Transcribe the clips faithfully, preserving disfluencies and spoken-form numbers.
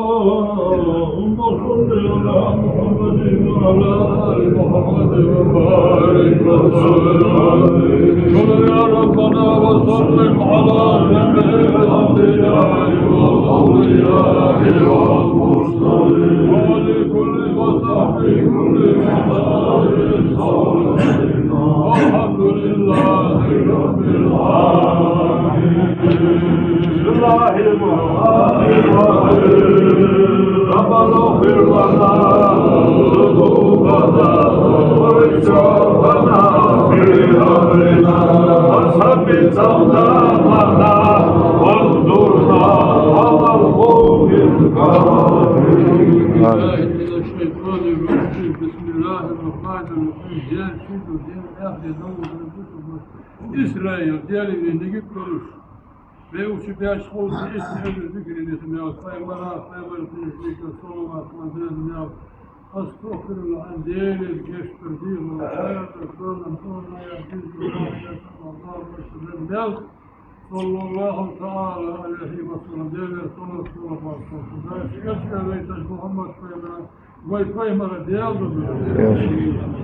اللهم صل على محمد وعلى آل محمد وبارك وسلم عليه. صل يا ربنا وسلم على جميع الأنبياء والأولياء والمرسلين وعلى كل وصحبه كل محمد. والحمد لله رب العالمين. بسم الله الرحمن الرحيم. ربنا اغفر لنا ذنوبنا وإسرافنا في أمرنا وثبت أقدامنا وانصرنا على القوم الكافرين. آمين. بسم الله الرحمن الرحيم. Исраил, Деле вайна гӀулакх Вай учу беш ховш, эшна хьежа зикр деш мел, пайхамара, пайхамара тешника, салават ва деза мел, астагӀфируллахӀ, Делера гешт дар дийхар, хайр дар долан, тӀона я диза, Аллаху акбар мел, саллаллаху таӀала Ӏалайхи ва саллам, Делера салот, салават, салам. Даш, эшна вайташ Мухьаммад пайхамара, вай пайхамара Дела да.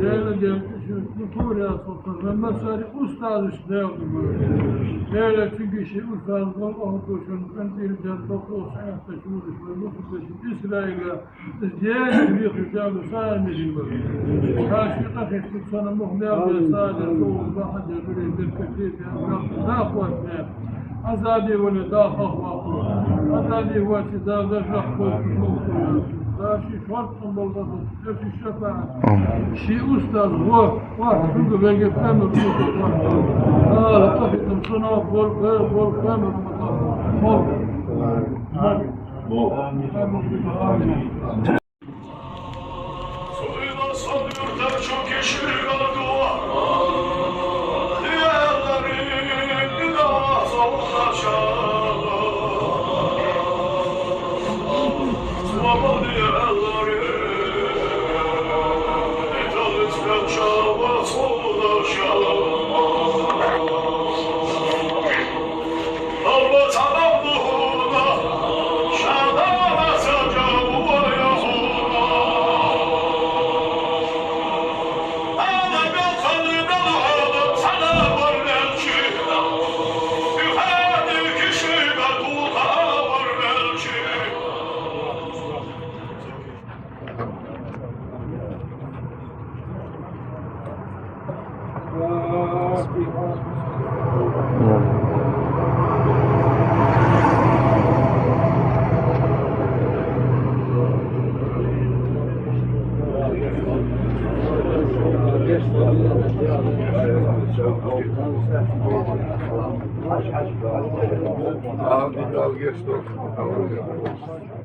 Дела, Дела, шу кура яц, вай массари устазаш Дела да. Дела, цуьнга ший устаз вал, ахӀу душан, къантӀил жан, токхо сахьта шураш, вай мусулманаш Исраила, из Дела вихи Дела да, сами жима. Каши къахийтта цунна мух мел бе сада, шоу бахьа де, дуре, беркате, бе, бе, бе, бе, бе, Азаби вале даха ваху. Азаби вачи дагда жаху. Даши шортун балгасу. Даши шафа. Ши устаз во. Ва шуга веге пемер. Ала тахитам сана бол, бол пемер. Бол. Бол.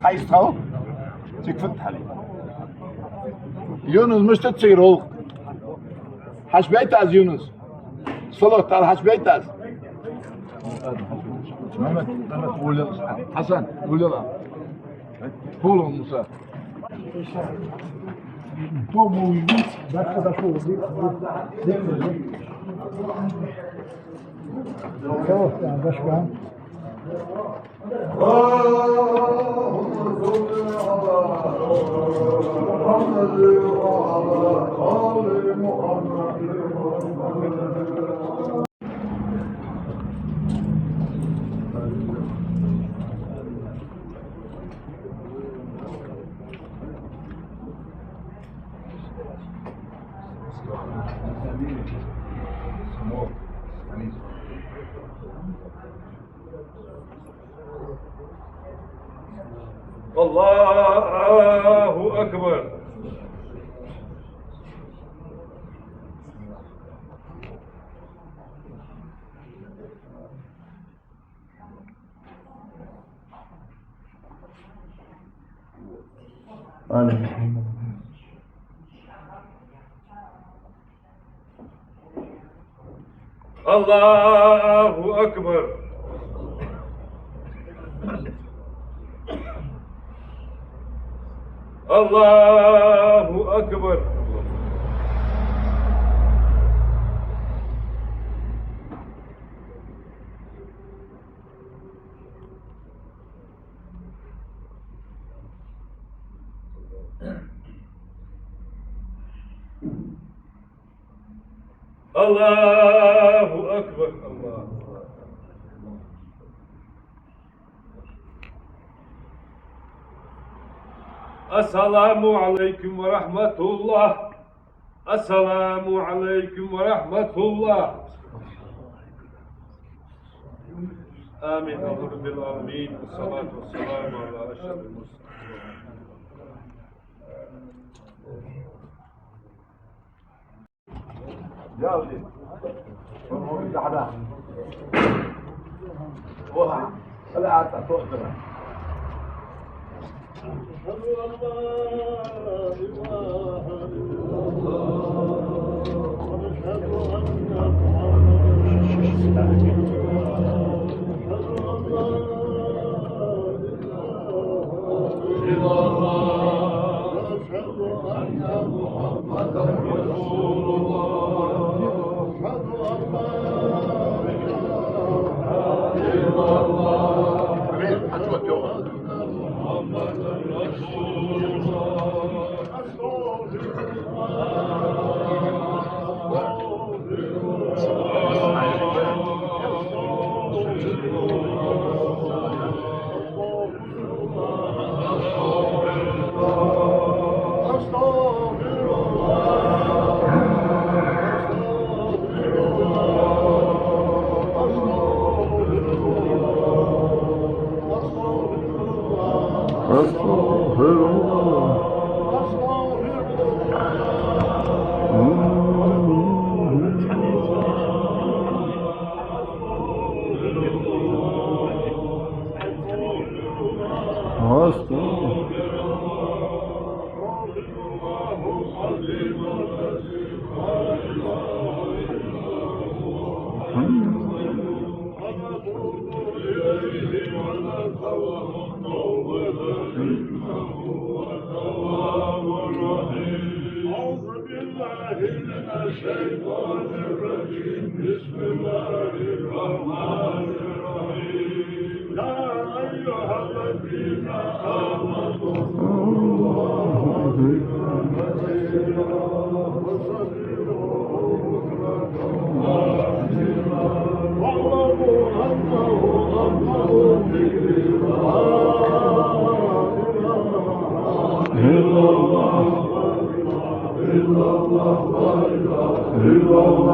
Хьайстхьал? Цига фуд хьалий? Юнус, мишта цига ролх? Хьачубайта аз, Юнус? Салот ала, хьачубайта аз? Мамед, Мамед, улел. Хьасан, улел. Пулун Муса. اللهم صل على محمد وعلى آل محمد. الله أكبر. آل محمد. الله أكبر. الله أكبر. الله أكبر. الله أكبر. السلام عليكم ورحمة الله. السلام عليكم ورحمة الله. آمين. الحمد لله رب العالمين، والصلاة والسلام على أشرف المرسلين. أشهد أن لا إله إلا الله. أشهد أن محمدا رسول الله. أشهد أن لا إله إلا الله. أشهد أن محمدا رسول الله. أشهد أن لا إله إلا الله. أستغفر الله. أستغفر الله. أعوذ بالله من الشيطان الرجيم. بسم الله الرحمن الرحيم. يا أيها الذين آمنوا اذكروا الله ذكرا كثيرا وسبحوه بكرة وأصيلا. واعلموا أنه أفضل الذكر لا إله إلا الله.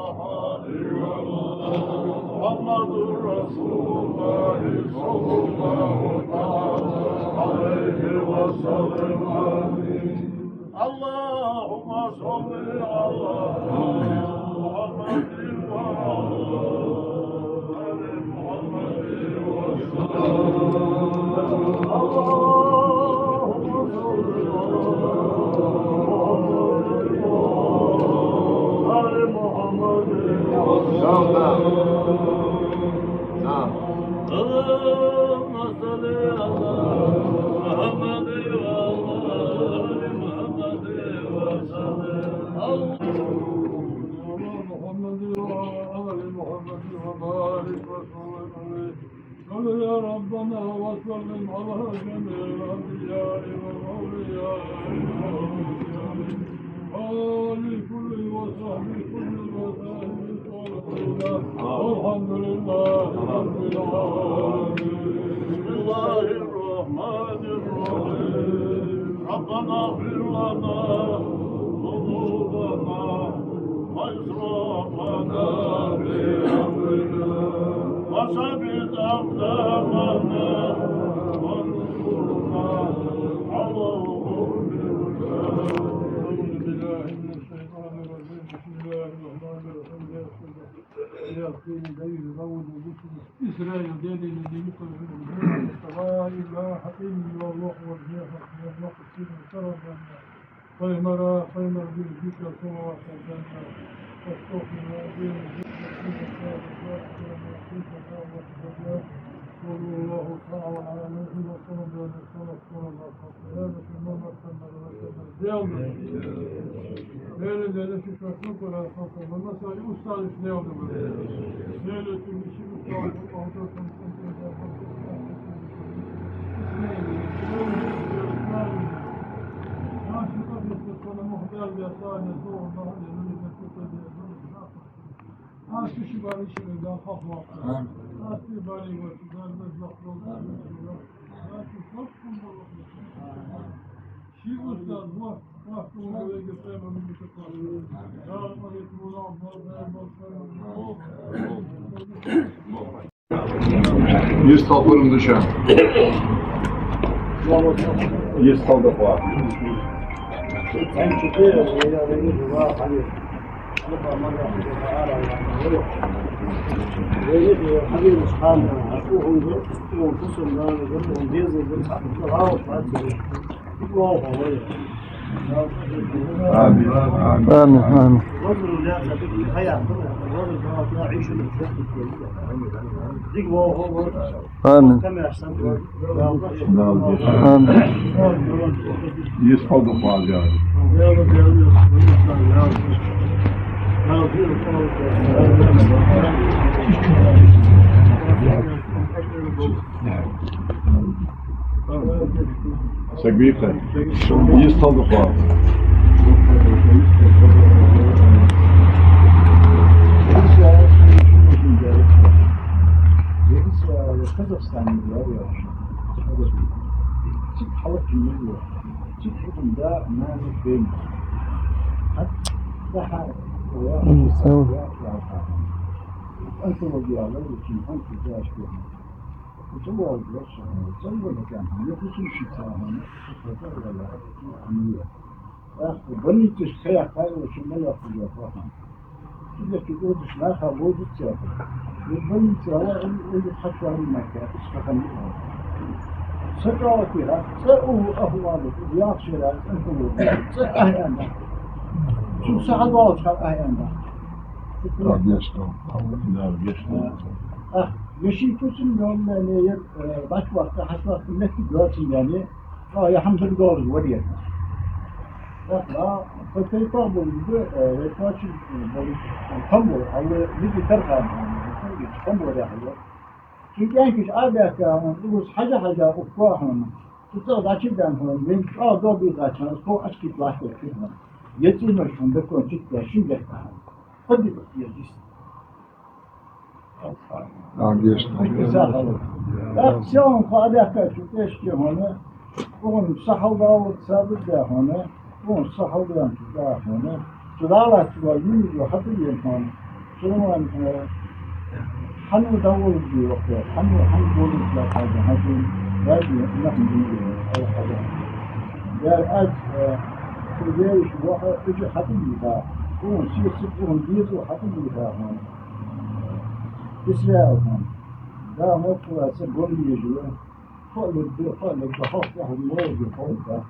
محمد رسول الله صلى الله تعالى عليه وسلم. آمين. اللهم صل على محمد وعلى آل محمد وسلم. اللهم صل على محمد وعلى آل محمد وسلم. نعم. اللهم صل على محمد وعلى آل محمد وسلم. اللهم صل على محمد وعلى آل محمد وبارك وسلم عليه. صل يا ربنا وسلم على جميع الأنبياء والأولياء وعلى آل كل وصحبه كل وسلم. والحمد لله رب العالمين. بسم الله الرحمن الرحيم. ربنا اغفر لنا ذنوبنا وإسرافنا في أمرنا وثبت أقدامنا وانصرنا على القوم الكافرين. أعوذ بالله من الشيطان الرجيم. بسم الله الرحمن الرحيم. يا سيدي، يا سيدي، إسرائيل، ديني، ديني، لا إله إلا الله، إن الله هو المسيح ابن مريم. فإن را-، فإن ربي بك صلوات الجنة. فاستغفر ربي بك. صلى الله تعالى عليه وسلم. آمين. Йист хьалха, хӀама да шоана. Йист хьалха да-кх. آمين. آمين. آمين. آمين. آمين. Йист хьалха да-кх. Саг вийхай. Йист хьалха да-кх. Казахстане я, я. Цига хьалха да-кх. Цига хьалха да, нана, бен. ХӀаьта да хьа, я, я, я. Онкология, я, я, я. Цу вогӀу вац со, цу вогӀу кан, я хӀусам ши царна, хӀусам ши царна. Ах, больницаш кхайкха, я ши ма яхху, я хӀусам. Цу дечу дудаш наха лозуц яха. Я больница, я, я, я хачван мака, ишкахан. Са чӀоагӀа тира, цӀа у ахвалу, я шера, цӀа у, цӀа ахьяна. Цу сахьа долча ахьяна. Ах, я ши хӀусам, я, я, э, бач вахта, хьаш вахта, метти гёцин, я, я. А, я хьамсар долаш варья. Так, а, по тайпах болу, э, я квачи, э, болу, э, там болу, а вы видите, тархан, э, там болу, я, я. Цу кӀаьнкаш а баьхка, э, угус хьажа-хьажа укхо хьона. Цу цӀагӀа дӀачудаьнна хьона, вайн чӀоагӀа добийхача, тхо ачкит латтар хир хьона. Я цӀенош хьона дакон читта шин бехка хьона. Хадди бахтияр дис. А, гешт. Иштта сахьал. ТӀаккха сел хьона кхо а даьхкача тӀехьашка хьона, укхун сахьал даллалца сабар да хьона, укхун сахьал даьннача тӀа хьона, цу даллалца ва юнизо хьатӀавена хьона. Сулайман, э, хьан ва дӀаволалуш йоах, хьан ва, хьан волалуш йоах, хьан ва, хьан ва, вади, нах ма дийна, ала хьада. Яр аз, э, цу вевзаш воха, уж хьатӀавийха, укхун сесаг, укхун дезал хьатӀавийха хьона. Исраил хьона. Да, мокхула, са гом еза ва. Хьо а лургда, хьо а лургда, хьо а лургда, хьо а лургда.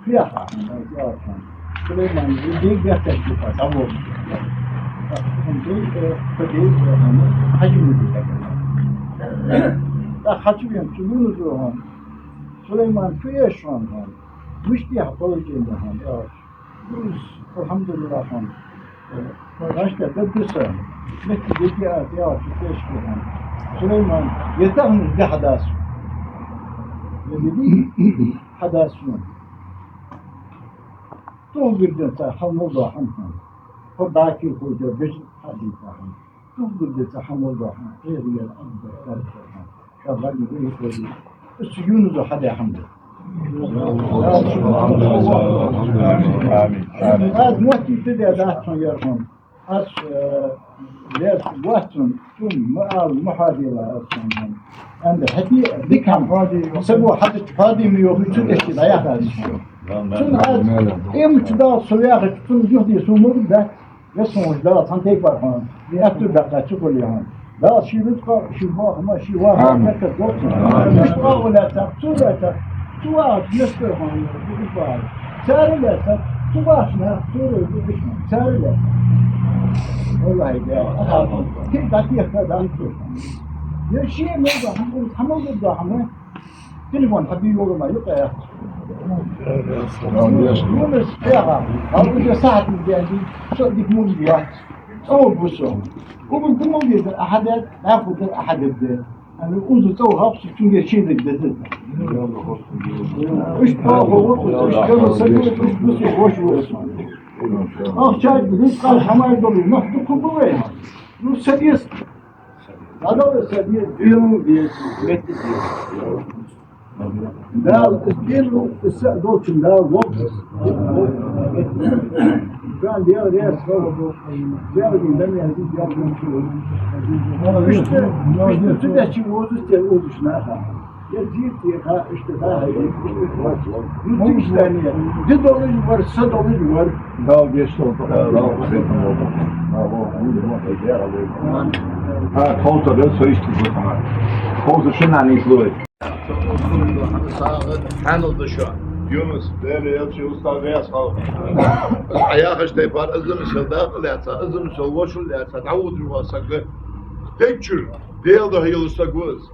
Кхеха, хьона, аз яхар хьона. Сулайман, из дийга гетташ тӀа дӀаволалуш. Хьона дий, э, хьо дий, э, хьона, хьажа ма дий. ТӀаккха хьачувена цу юнизо хьона. Сулайман, фу эш хьона хьона? Мишта я хьа положени хьона, яхаш. Из, алхьамдулиллахӀ, хьона. Э, башта даггуса, метте дегги аз, яхача тӀехьашка хьона. Сулайман, е тахан де хьадас. Е леби хьадас хьона. Тух гирден ца хьал мол да хьона. Хо бакир хо да, бежит хьадийта хьона. Тух гирден ца хьал мол да хьона. Хьехъяр абда, абда хьона. Ша бани бехкоди. Ису юнизо хьадаь хӀама да. Амин. Амин. Аз моттийтта де дац хьона ер хьона. Аз, э, лес вацун, цун ма ала, ма хьадийла аз хьона. Анда хьати дика хӀама. Са бо хьатача хьадийма йоах, цу тӀехьашка дӀаяхар аз хьона. Цун аз, эмчу Дала со ваьхача, цун юхе со мурд да. Веза хьона Дала цхьан тайпара хьона, из аьттув баьккха ца хуле хьона. Дала ший рузкъа, ший бохама, ший ваха, амин, беркат долда цунна. Амин. Иштта оагӀув лаьцар, цо лаьцар, цу вахача нескар хьона, из бахар. Цар лаьцар, цу бахача наха, цо рой бу иш хьона, цар лаьцар. ВаллахӀи, Дала, ахалон, кхин дӀатеха, дӀатеха. Ер ший мел да хьона, хьа мел да хьона, телефон хьабийгӀа ма юкъе. Юнус, яха, хьал уже сахьат из бенди, со дика мурд яц. ЦӀавар бу со. Угу гумал дезар ахьа дед, дӀахо дар ахьа дед. Ана унза цӀавар хапса, цунгара ший дед дед. Уж пахо ву, уж гала саби, уж бу со, вош ву со. Ахча, ризкъа хӀамай долу, нах дукха бу вай. Ну, садес. Дала са деза, деза, метта деза. Дала, из деза, из са долчун Дала лов. Дан Дала рес хов. Дала дин дам я зид я дин шу. Иштта, иштта цу дечи вузу те вузу шнаха. Я зид те ха, иштта да, иштта ха. Ну, ты иштта не. Ди долу вар, са долу вар. Дала гешт долда, Дала къахетам болба. Дала вуьйцу ма хай дегӀа вай. А, кховзар да, со иштта бу хӀама. Кховзар шин а нийслой. Хьанал да шо. Юнус, Дела элча устаз вес хьал. Ӏа яхаш тайпара азан сел дакъа лаьца, азан сел вошал лаьца, дӀавудру ва сага. Дегчур, Дела духьа йолу саг ву из.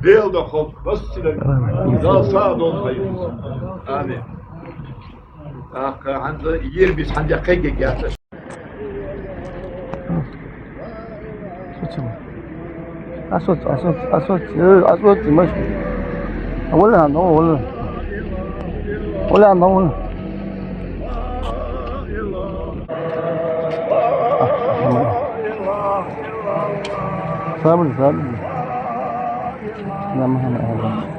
Дела духьа хьо вассалам. Дала сагӀа долда хьо. Амин. ТӀаккха хӀанз ербис хьан дехкхайгиг яц. Асоц, асоц, асоц, э, асоц, маш. Вала, ну, вала. Вала, ну, вала. Сабр, сабр. Намаз, намаз.